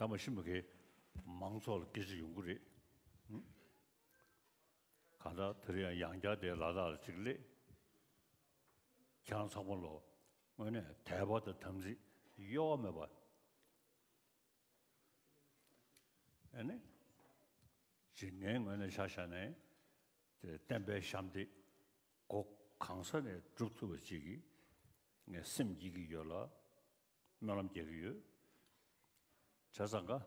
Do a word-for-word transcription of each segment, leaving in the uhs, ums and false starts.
ད་མ་ཤི་མི་ཁའི་མང་ཚོགས་ལ་སྐད་ཆ་ཡོང་གི་རེད། ཧུམ། གང་ལྟར་དེ་རིང་ཡང་ཡང་བསྐྱར་དེ་ལ་དྭགས་ལ་གཅིག་སླེབས། ཁྱེད་རང་ཚང་མ་ལོ་དངོས་གནས་དད་པ་དང་དམ་ཚིག་གཡོ་བ་མེད་པ། ཨ་ནི། ཅིག་ངའི་ངོས་ནས་ཆ་བཞག་ནས་དེ་བསྟན་པའི་ཞབས་འདེགས་སྒོ་གང་ས་ནས་སྒྲུབ་ཐུབ་པ་ཅིག་གིས་ངས་སེམས་བསྐྱེད་ཀྱི་ཡོད་ལ། སྨོན་ལམ་རྒྱག་གི་ཡོད། བྱས་ཙང་ཀ།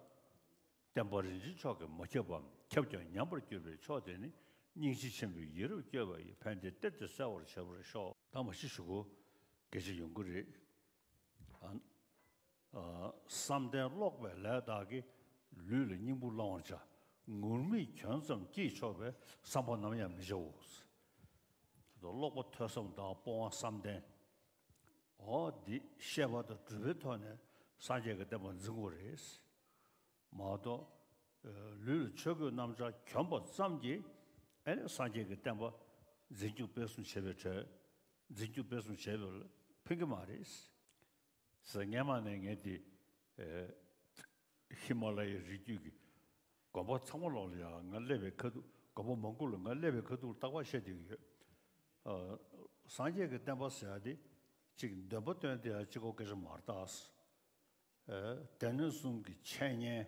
བསྟན་པ་རིན་ཆེན་མཆོག་གིས་མ་ཁྱབ་པའམ་ཁྱབ་ཀྱང་ཉམས་པར་གྱུར་པའི་ཕྱོགས་དེ་ནི། སྙིང་རྗེ་ཆེན་པོས་ཡིད་རབ་བསྐྱོད་པ་ཡིས་ཕན་བདེ་གཏེར་དུ་གསལ་བར་བྱེད་པར་ཤོག། ད་མ་ཤི་ཞུ་གོ། སྐད་ཆ་ཡོང་གི་རེད། ཨ། ཨ། བསམ་གཏན་ཀློག་པའི་ལས་དག་གིས། ལུས་ལ་སྙིང་པོ་སློང་བར་བྱ། ངུར་སྨྲིག་གྱོན་ཙམ་སྐྱེས་ཆོག་པའི། བསམ་པ་ནམ་ཡང་མི་བྱའོ། ཀློག་པ་ཐོས་བསམ་དང་སྤོང་བ་བསམ་གཏན། འོ་འདི་བཤད་པ་དང་སྒྲུབ་པའི་ཐོག་ནས་སངས་རྒྱས་ཀྱི་བསྟན་པ་འཛིན་དགོས་རེད། མ་གཏོགས། ཨ། ལུས་ལ་ཆོས་གོས་སྣམ་སྦྱར་གྱོན་པ་ཙམ་གྱིས། ཨེ་ནས་སངས་རྒྱས་ཀྱི་བསྟན་པ་འཛིན་སྐྱོང་སྤེལ་གསུམ་བྱེད་པའི་གྲས། འཛིན་སྐྱོང་སྤེལ་གསུམ་བྱེད་པ་ལ་ཕན་གྱི་མ་རེད། ཟེར། སྔན་མ་ནས་ངས་འདི། ཨེ། ཧི་མ་ལ་ཡའི་རི་རྒྱུད་ཀྱི་དགོན་པ་ཚང་མ་ལོག་ལ་ཡང་ང་སླེབས་པའི་ཁ་ཐུག་དགོན་པ་མང་པོ་ལ་ང་སླེབས་པའི་ཁ་ཐུག་རྟག་པར་བཤད་བསྡད་ཀྱི་ཡོད། ཨ། སངས་རྒྱས་ཀྱི་བསྟན་པ་ཟེར་ཡ་དེ་གཅིག་འདོན་པ་བཏོན་དེ་ཡ་གཅིག་པོ་སྐད་ཆ་མ་རེད་ད། ཨ། སྡེ་སྣོད་གསུམ་གྱི་འཆད་ཉན།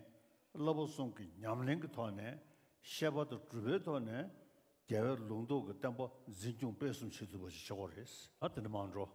བསླབ་པ་གསུམ་གྱི་ཉམས་ལེན་གྱི་ཐོག་ནས། བཤད་པ་དང་སྒྲུབ་པའི་ཐོག་ནས། རྒྱལ་བའི་ལུང་རྟོགས་ཀྱི་བསྟན་པ་འཛིན་སྐྱོང་སྤེལ་གསུམ་བྱེད་ཐུབ་པ་ཞིག་བྱེད་དགོས་རེད། ཨ། དེ་འདྲ་མ་འགྲོ།